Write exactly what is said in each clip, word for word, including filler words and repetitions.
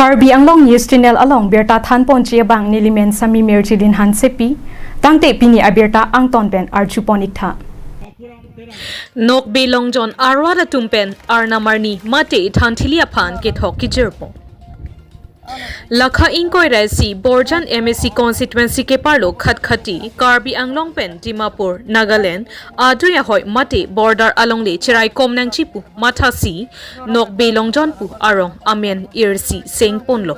Karbi Anglong News Channel along birta thanponji abang nelimen Sami Mirjilin Hansepi, tangte pini abirta angton pen arjupon iktha. Nokbe longjon arwat atum pen arnam arni mate thanthili aphan kethok kejirpon. Lakha ingkoi ra isi Borjan M A C constituency keparlo Khatkhati, Karbi Anglong pen Dimapur, Nagaland adui ahoi mate border alongle cheraikom nangji pu mathasi, nokbe longjon pu arong amen irsi sengponlo.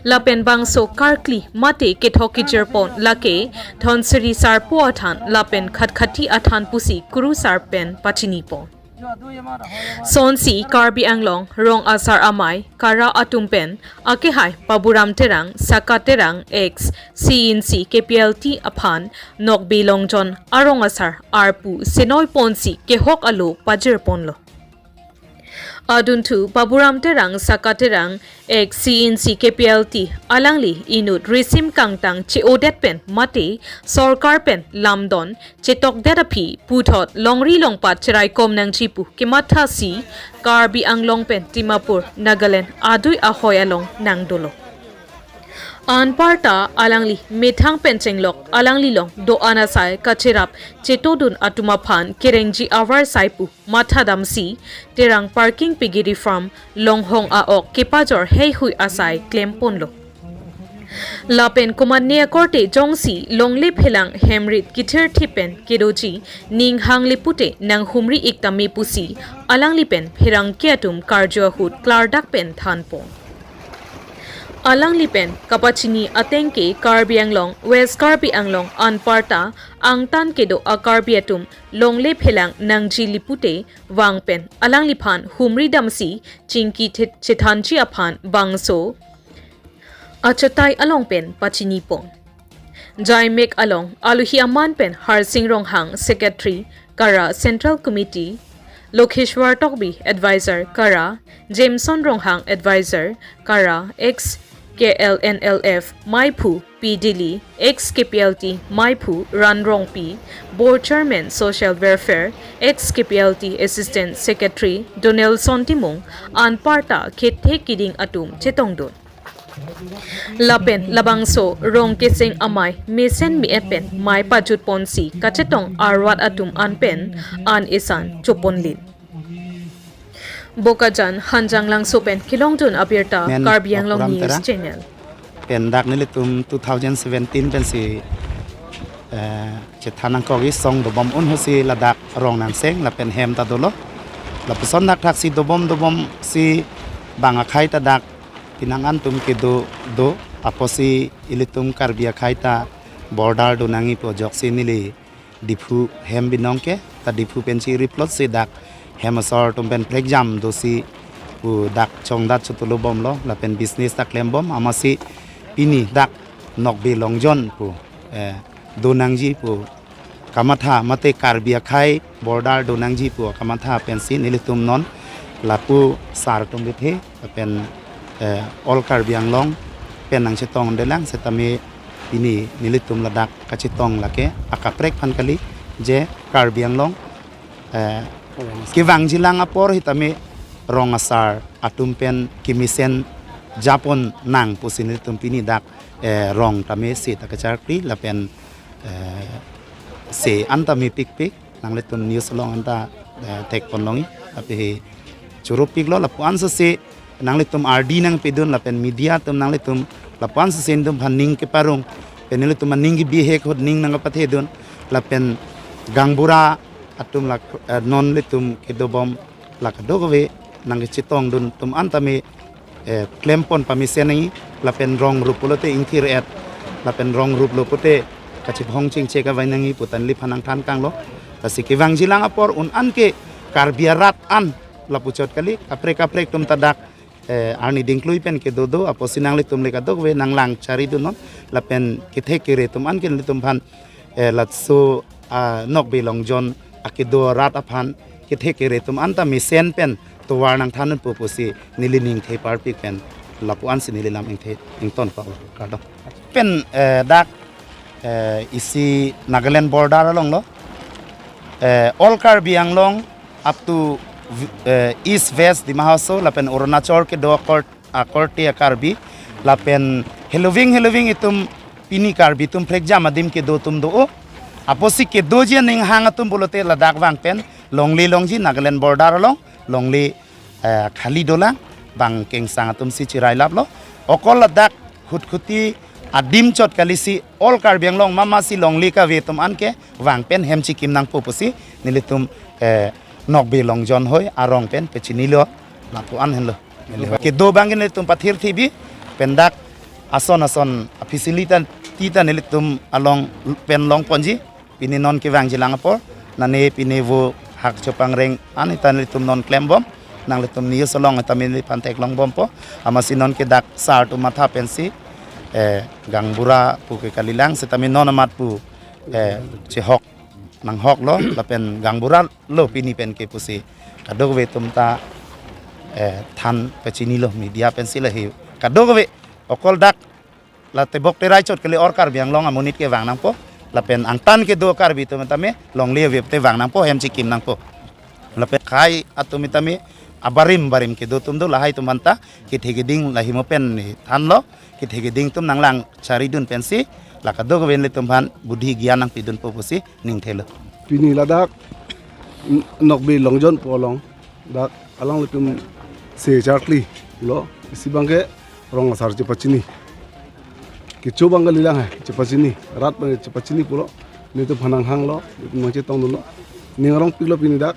Lapen bangso karkli mate kethok kejirpon lake Dhonsiri Sarpo athan lapen Khatkhati athan pusi kurusar pen pachinipon. Sonsi Karbi Anglong rong asar amei kara atum pen akehai Paburam Terang, Saka Terang, ex C E N C K P L T aphan nokbe longjon arong asar arpu senoiponsi kehok alo pajirponlo. Adunthu Paburam Terang, Saka Terang, ex C E N C K P L T alangli inut risim kangtang che-odet pen mate sorkar pen lamdon chetokdet aphi puthot longri longpat cheraikom nangji pu kemathasi Karbi Anglong pen Dimapur, Nagaland adui ahoi along nangdolo. Anparta alangli methang pen chenglok alangli long do-an asai kacherap chetodun atum aphan kerengji avarsai pu mathadamsi Terang parking pigiri farm longhong a-ok kepajor heihui asai klemponlo. Lapen komatne akorte jongsi longle phelang hemrit kithirthip pen kedoji ning hangle pute nanghumri iktame pusi alangli pen pherangke atum karju ahut klardak pen thanpon. Alangli pen kapachini atengke Karbi Anglong, West Karbi Anglong anparta angtan kedo a-Karbi atum longle phelang nangjili pute vang pen alangliphan humri damsi chingki the- chethanji aphan bangso achetai along pen pachinipon. Jaimek along alohi aman pen Harsing Ronghang, Secretary, Kara Central Committee, Lokheshwar Tokbi, Advisor, Kara, Jameson Ronghang, Advisor, Kara, ex K L N L F, Maiphu, P. Dili, ex K P L T, Maiphu, Ran Rongpi, Board Chairman, Social Welfare, ex K P L T, Assistant Secretary, Donelson Timung, anparta kethe kiding atum chetongdun. Lapen labangso rong keseng amei mesen me-et pen mei pajutponsi kachetong arwat atum an pen an esan choponlin. Bokajan Hanjanglangso pen kelongdun abirta, Men Karbi Anglong Paburam News Terang. Channel. Pen dak nelitum two thousand seventeen pensi, eh, chethan nangkok isong dobom un ahutsi ladak rong nangseng lapen hem ta dolo. Lapuson dak thaksi dobom dobomsi bang akhei ta dak pinang antum kedo do apotsi ilitum Karbi akhei ta border do nangji pu ajoksi neli Diphu hem binong ke ta Diphu pensi riplotsi dak hem asor atum pen prekjam dosi pu dak chongdat chotulobomlo lapen business ta klembom amatsi pini dak nokbe longjon pu, eh, do nangji pu kamatha mate Karbi akhei border do nangji pu kamatha pensi nelitum non lapu sar atum bithe lapen, eh, All Karbi Anglong pen nangchetongdelang setame pini nelitum ladak kachetong lake akaprek aphan kali je Karbi Anglong, eh, kevangjilang apor hitame rong asar atum pen kemesen japon nang pusi nelitum pini dak, eh, rong tame seta kacharkli lapen, eh, se anta mepikpik nanglitum news along anta, eh, thekpon longji api hi churupiklo lapu-an sese nanglitum ardi nangpedun lapen media atum nanglitum lapu-an sese nelitum aphan ning keparong pen nelitum aning kebihek ahut ning nangpathedun lapen gaonbura atum la, eh, non nelitum kedobom la kadokave nangkechetongdun atum anta me, eh, klempon pamesen nangji lapen rong rup pulote ingthir-et lapen rong ruplo pute kachibhong chingche kavai nangji pu ta neliphan nangthan kanglo. Lasi kevangjilang apor un an ke Karbi arat an lapuchot kali kaprek kaprek atum ta dak, eh, arni dingklui pen kedo do apotsi nanglitum le kadokave nanglang charidunnon lapen kethe kere atum an ke nelitum aphan, eh, laso, ah, nokbe longjon akedo arat aphan kethe kere atum anta mesen pen tovar nangthan un pu pusi neli ningthe parpik pen lapu-ansi neli lam ingthe ington pa kardom. Pen, eh, dak, eh, isi Nagaland border alonglo, eh, All Karbi Anglong up to, eh, East West Dima Hasao lapen Arunachal kedo akor akorte a-Karbi, lapen heloving heloving itum pini Karbi atum prekjam adim kedo atum do-o. Apotsi kedoji aning hang atum pulote ladak vang pen longle longji, Nagaland border along longle, eh, khali dolang, bang kengsang atum si chirai laplo. Okol ladak Khutkhuti adim chot kalisi all Karbi Anglong mama si longle kave atum an ke vang pen hem chikim nangpo pusi nelitum, eh, Nokbe Longjon hoi arong pen pachinilo, lapu an henlo. Kedo abang ke nelitum pathir thibi, pen dak ason ason a-facility ta, ti ta nelitum along pen longponji. Pini non kevangji lang apor, nane pini vo hak chopangreng an ita nelitum non klembom, nanglitum news along ita mini pantek longbompo, amatsi non ke dak sar atum matha pensi, eh, gaonbura pu ke kalilang, sitame non amat pu, eh, chehok nanghoklo, lapen gaonbura lo pini pen ke pusi kadokave atum ta, eh, than pachinilo media pensi lahi kadokave okol dak la tebok terai chot kali or Karbi Anglong amonit ke vang nangpo. Lapen angtan kedo Karbi atum tame longle ave te vang nangpo, hem chikim nangpo. Lapen akhei atum tame abarim barim kedo atum do, lahai atum anta kethe keding lahi mo pen ni thanlo, kethe keding atum nanglang charidun pensi la kadokave nelitum aphan budhi gyan nangpidunpo pusi ning thelo. Pini ladak N-, Nokbe Longjon pu along dak alanglitum se charkli lo, isi abang ke rong asar chepachini. Kecho abang kalilang he, chepachini. Rat abang chepachini pulo. Nelitum aphan nanghanglo, nelitum nangchetongdunlo. Ning arongpiklo pini dak.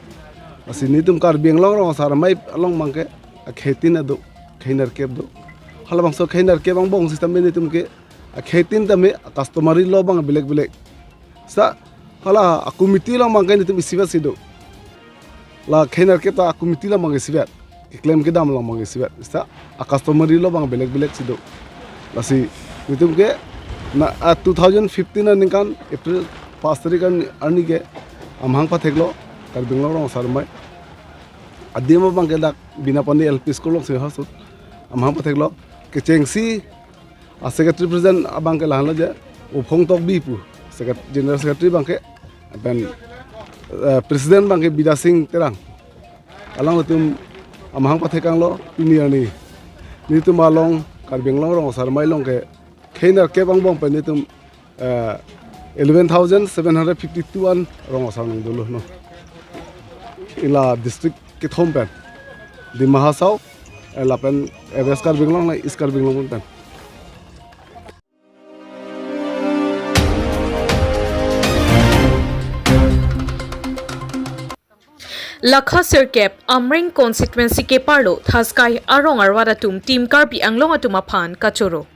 Lasi nelitum Karbi Anglong Rong Asar Amei along abang ke akheitin ado, khei nerkep do. Halabangso khei nerkep angbong sitame nelitum ke akheitin tame customary law abang belek belek. Seta hala a-committee along abang ke nelitum isivet si do. La khei nerkep ta a-committee along abang isivet. Keklem kedam along abang isivet. Seta a-customary law abang belek belek si do. Lasi nelitum ke na, ah, two thousand fifteen aningkan April pas tarik an arni ke amahang patheklo Karbi Anglong Rong Asar Amei. Adim abang ke dak Binapani L P School alongsi ha sut amahang patheklo. Kechengsi a-secretary president abang ke lahenlo je, Uphong Tokbi pu, secret-, general secretary abang ke, pen, eh, president abang ke Bidya Sing Terang. Alanglitum amahang pathekanglo pini arni. Nelitum along Karbi Anglong Rong Asar Amei along ke khei nerkep angbong pen nelitum, eh, eleven thousand seven hundred fifty-two an rong asar nangdolo no. Ila district kethom pen, Dima Hasao, eh, lapen, eh, West Karbi Anglong, la East Karbi Anglong pen. Lakha sirkep Amreng constituency keparlo Thaskai arong arvat atum Team Karbi Anglong atum aphan kachoro.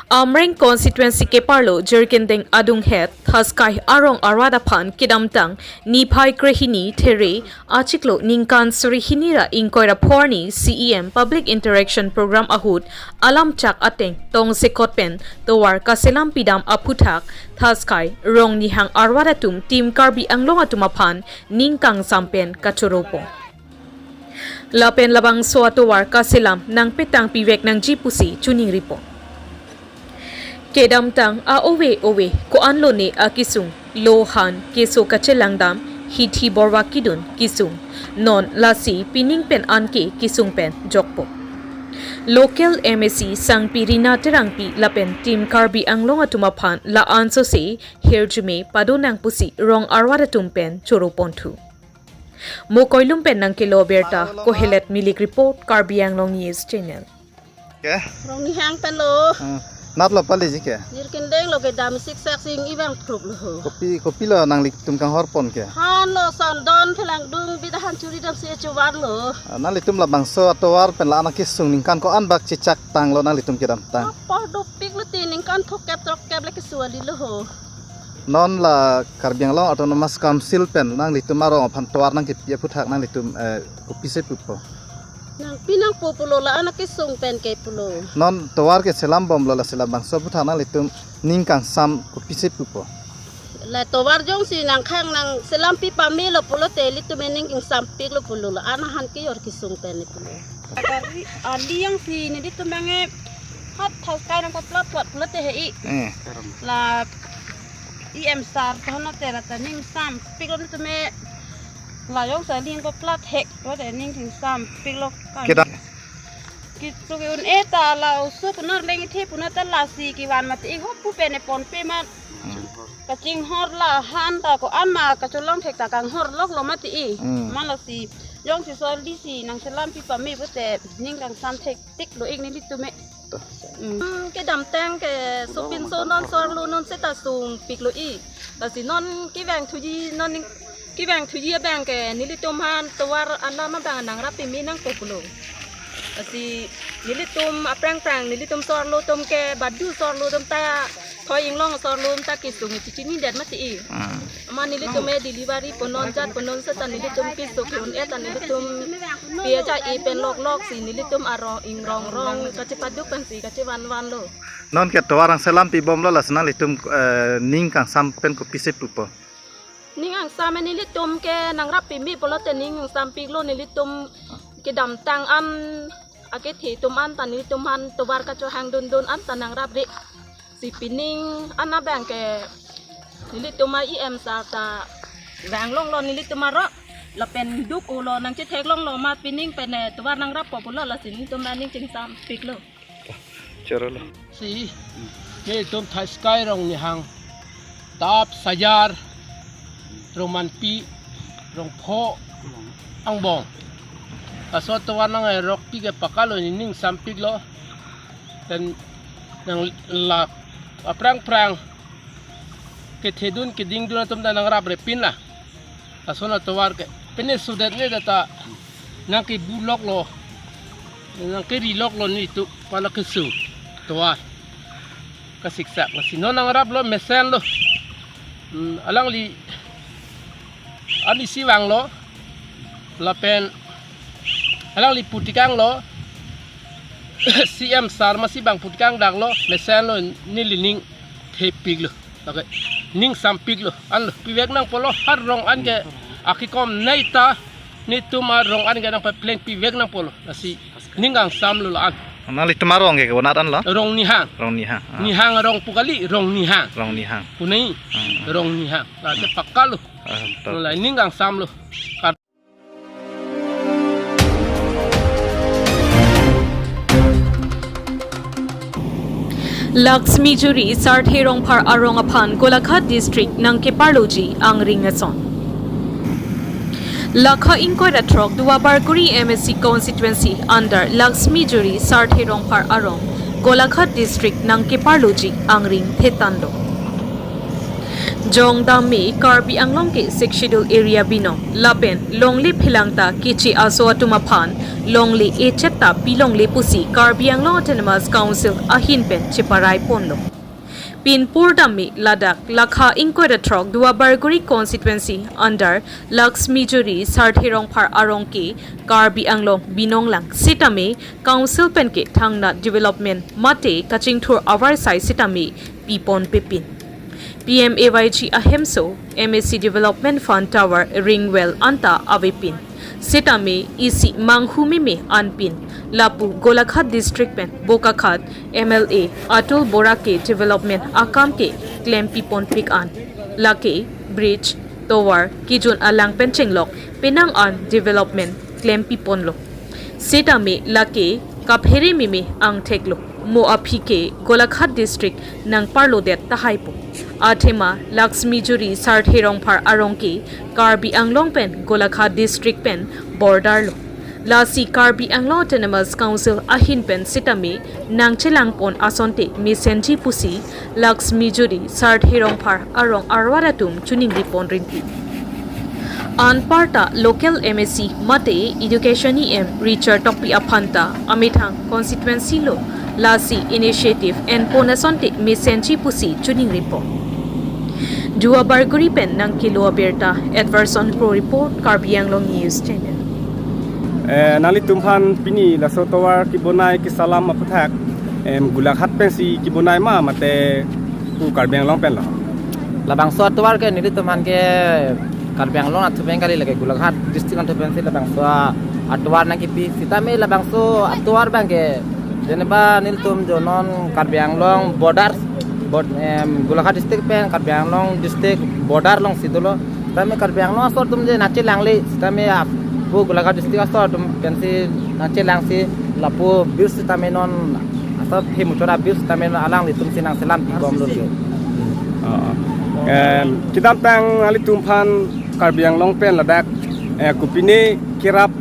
Amreng constituency keparlo Jirikindeng adunghet Thaskai arong arvat aphan kedamtang niphai krehini there achiklo ningkan suri hini ra ingkoi ra pho arni C E M Public Interaction Program ahut alamchak ateng tongsekot pen tovar kaselam pidam aphuthak Thaskai rong nihang arvat atum Team Karbi Anglong atum aphan ning kangsam pen kachoropo. Lapen labangso atovar kaselam nangpetang pivek nangji pusi choningripo. Kedamtang a-ove ove ko-an lone akesung, lo han, keso kachelangdam, hithi borwa kidun kesung. Non lasi pining pen anke kesung pen jokpo. Local M A C Sangpi Rina Terangpi lapen Team Karbi Anglong atum aphan la-an sose hirjume padonang pusi rong arvat atum pen choroponthu. Mokoilum pen nangkelo birta, Kohelet Milik report, Karbi Anglong News Channel. Ke? Rong nihang pen lo. Hmm. Natlo pali ji ke? Jirikindeng lo kedam siksak si ing-i abang thrup lo ho. Kopi, kopilo nanglitum kanghorpon ke? Han lo son don phelangdung bida han churi dam si chuvar lo. Ah, nanglitum labangso atovar pen la-an akesung ningkan ko-an bak chechak tanglo nanglitum kedamtang? Apor dopik lo ti ningkan throkkep throkkep le kesuali lo ho. Non la Karbi Anglong Autonomous Council pen nanglitum arong aphan tovar nangkepi aphuthak nanglitum, eh, kopisi pupo? Nangpi nangpo pulo, la-an akesung pen ke pulo. Non tovar keselambomlo, lasi labangso aphuthak nanglitum ning kangsam kopisi pupo? La tovar jongsi nangkhang nangselampi pamelo pulote ilitum ning ingsampiklo pulo, la-an ahan ke-or kesung pen pulo. Kari ali jongsi nelitum abang e hat Thaskai nangpaplot plot pulote he-i. Eh. La E M sir pano te la ta ning sampiklo nelitum e. La jongsi ali nangpaplot hek pulote ning ingsampiklo kan. Kedam. Kitu ke-un-e ta la oso punar leng ithe punar ta lasi kevan mati, ihop pu pen e ponpe ma. Hmm. Kachinghor la han ta ko-an ma kacholong thek ta kanghor loklo mati. Hmm. Ma lasi jongsi sol D C nangchelampi pame pute ning kangsam thektik lo ik nelitum me. Hmm, kedamtang ke sopinso non so-arlo non seta sungpiklo ik. Lasi non kevang thuji non ning kevang thuji abang ke nelitum aphan tovar alam abang nangrap peme nangkoklo. Lasi nelitum aphrang phrang nelitum so-arlo atum ke badu so-arlo atum ta thoi inglong so-arlo atum ta kesung chichinidet mati ik. Hmm. Amat nelitum e delivery ponon jat ponon seta nelitum kesung ke-un-e ta nelitum pi aja e pen loklok si nelitum arong ingrong rong kachepaduk pensi kachevanvanlo. Non ke tovar nangchelampi bomlo lasi nanglitum, eh, ning kangsam pen kopisi pupo? Ning kangsam nelitum ke nangrap peme pulote ning kangsampiklo, nelitum kedamtang an akethe atum an ta nelitum aphan tovar kachohang dundun an ta nangrap re. Si pining an abang ke nelitum a E M sir ta vang longlo nelitum arong lapen duk ulo nangchethek longlo ma pining pen e tovar nangrappo pulo lasi nelitum aning chingsampiklo. Chorolo. Si, nelitum Thaiskai Rongnihang, Dap, Sajar, Rongmanpi, Rongpho, angbong. Laso tovar nangrokpi ke pakalo, nening sampiklo. Pen nang la aphrang phrang kethedun kedingdun atum ta nangrap repin la. Lason atovar ke pine sudet ne data nangkebu loklo, nangkeri loklo nelitum pala kesu tovar kasiksak. Lasi non nangraplo mesenlo. Hmm, alangli an isi vanglo lapen alangli putikanglo, C M sir masi bang putikang daklo, mesenlo, neli ning thepiklo. Okay. Ning sampiklo. Anlo pivek nangpolo, ha rong an ke akikom nei ta netum arong an ke nangpapleng pivek nangpolo. Lasi ning kangsamlo la-an. Nanglitum arong ke konat anlo? Rongnihang. Rongnihang. Ah. Nihang arong pu kali, Rongnihang. Rongnihang. Punai. Hmm. Rongnihang. Lasi pakalo. Ah, betul. La ning kangsamlo. Laxmi Juri Sarthe Rongphar arong aphan Golaghat District nangkeparloji angring ason. Lakha ingkoi ra throk Duar Bagori M A C constituency under Laxmi Juri Sarthe Rongphar arong Golaghat District nangkeparloji angring thetanlo. Jongdam me Karbi Anglong ke Sixth Schedule area binong lapen longle phelang ta keche aso atum aphan longle echet ta pilongle pusi Karbi Anglong Autonomous Council ahin pen cheparai ponlo. Pinpur dam me ladak lakha ingkoi ra throk Duar Bagori constituency under Laxmi Juri Sarthe Rongphar arong ke Karbi Anglong binong lang sitame council pen ke thangnat development mate kachingthur avarsai sitame piponpepin. P M A Y G ahemso M A C development fund tower ring well anta avepin. Sitame isi manghu meme anpin. Lapu Golaghat district pen Bokakhat M L A Atul Bora ke development akam ke klempiponpik an. Lake bridge, tower, kejun alang pen chenglok penang an development klempiponlo. Sitame lake kaphere meme angtheklo. Mo aphi ke Golaghat district nangparlodet tahaipo. Athema Laxmi Juri Sarthe Rongphar arong ke Karbi Anglong pen Golaghat district pen border lo. Lasi Karbi Anglong Autonomous Council ahin pen sitame nangchelangpon asonte mesenji pusi Laxmi Juri Sarthe Rongphar arong arwar atum choningripon rinti. Anparta local M A C mate Education E M Richard Tokbi aphan ta amethang constituency lo, lasi initiative enpon asonte mesenji pusi choningripon. Duar Bagori pen nangkelo abirta Edverson Kro report, Karbi Anglong News Channel. Eh, nanglitum aphan pini laso tovar kebonai kesalam aphuthak, em, Golaghat pensi kebonai ma mate pu Karbi Anglong pen lo? Labangso atovar ke nelitum aphan ke Karbi Anglong atum pen kali, lake Golaghat district atum pensi labangso atovar nangkipi. Sitame labangso atovar abang ke jeneba nelitum jo non Karbi Anglong border, bord-, em, Golaghat district pen Karbi Anglong district border alongsi dolo. Sitame Karbi Anglong aso atum je nangchelangle, sitame ap-, pu Golaghat district aso atum pensi nangchelangsi Lapu bill sitame non, asap he muchora bill sitame non alanglitum si nangselam pibomlo ke. Ah, ah. Em, kedamtang nanglitum aphan Karbi Anglong pen ladak, eh, kopine kerap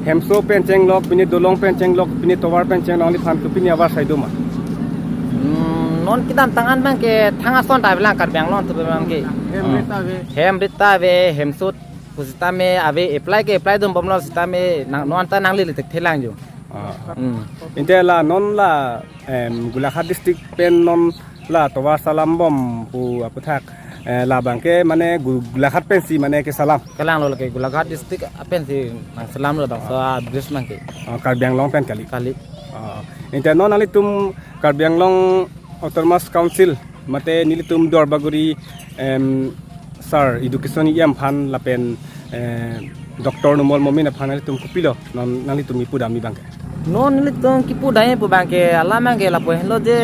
hemso pen chenglok, pine dolong pen chenglok, pine tovar pen chenglok, nangliphan kopine avarsai doma? Hmm, non kedamtang an abangke thang ason ta avelang Karbi Anglong atum abangke. Hem rita ave. Hem rita ave, hemso pusitame ave, apply ke apply dumbomlo sitame nang, non ta nanglele thekthelang jo. Ah. Hmm. Ante la non la, em, Golaghat district pen non la tovar selambom pu aputhak, eh, labangke mane Gu-, Golaghat pensi mane keselam. Kalanglo lake Golaghat district apensi nangselamlo bangso a-bridge abangke. Oh, Karbi Anglong pen kali. Kali. Oh, ante non nanglitum Karbi Anglong Autonomous Council mate nelitum Duarbagori, em, sir, education E M aphan lapen, eh, Doctor Numal Momin aphan nanglitum kopilo non nanglitum kipu dam abangke? Non nelitum kipu dam pu abangke alam abangke lapu henlo je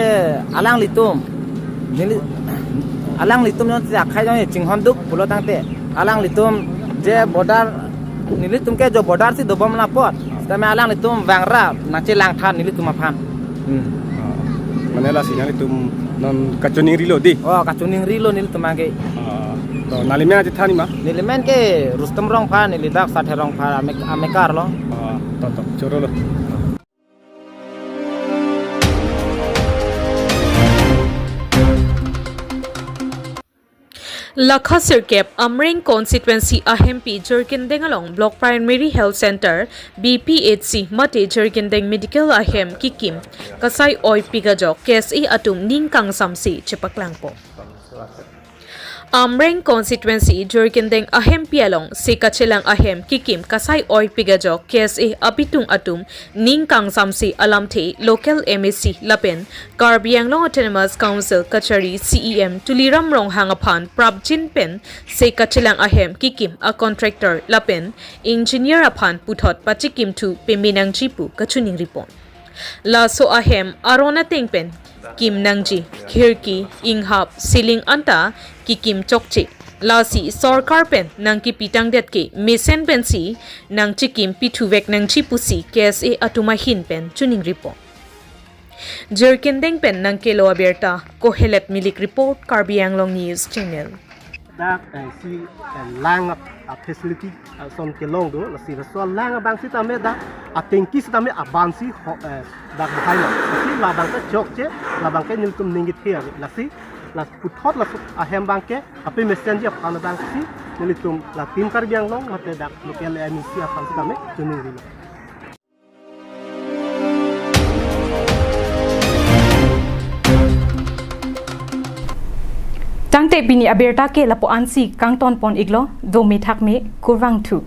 alanglitum, neli, alanglitum non si akhai jong chinghonduk pulo tangte alanglitum je border, nelitum ke jo border si dobomlo apot sitame alanglitum vangra nangchelang than nelitum aphan. Hmm. Ah, mane lasi nanglitum non kachoningrilo dei? Oh, kachoningrilo nelitum abangke. Ah, to nangli men aji than ma? Neli men ke Rustom Rongphar, neli dak Sathe Rongphar ame-, amekar lo. Ah, to, to, chorolo. Lakha sirkep Amreng constituency ahempi Jirikindeng along Block Primary Health Center, B P H C mate Jirikindeng Medical ahem kikim kasai oipik ajok K S A atum ning kangsamsi chepaklangpo. Amreng constituency Jirikindeng ahempi along se kachelang ahem kikim kasai oipik ajok K S A abitung atum ning kangsamsi alamthe local M A C lapen Karbi Anglong Autonomous Council kachari C E M Tuliram Ronghang aphan prapjin pen se kachelang ahem kikim a-contractor lapen engineer aphan puthot pachikimthu peme nangji pu kachoningripon. Laso ahem aron ateng pen kim nangji, khirki, inghap, ceiling anta kikim chokche. Lasi sorkar pen nangkipitangdet ke mesen pensi nangchikim pithuvek nangji pusi K S A atum ahin pen choningripon. Jirikindeng pen nangkelo abirta, Kohelet Milik report, Karbi Anglong News Channel. Dak, eh, si, eh, lang ap-, a-facility, eh, ason kelong do, lasi laso lang abang sitame dak, atengki sitame aban si ho, eh, dak bahai lo. Lasi labang ke chokche, labang ke nelitum ning kethe ave. Lasi, la puthot laso ahem abangke, ape mesenji aphan abangsi, nelitum la Team Karbi Anglong, mate dak local M A C aphan sitame, choningrilo. Tangte pini abirta ke lapu-ansi kangtonpon iklo, do methak me, kurvangthu.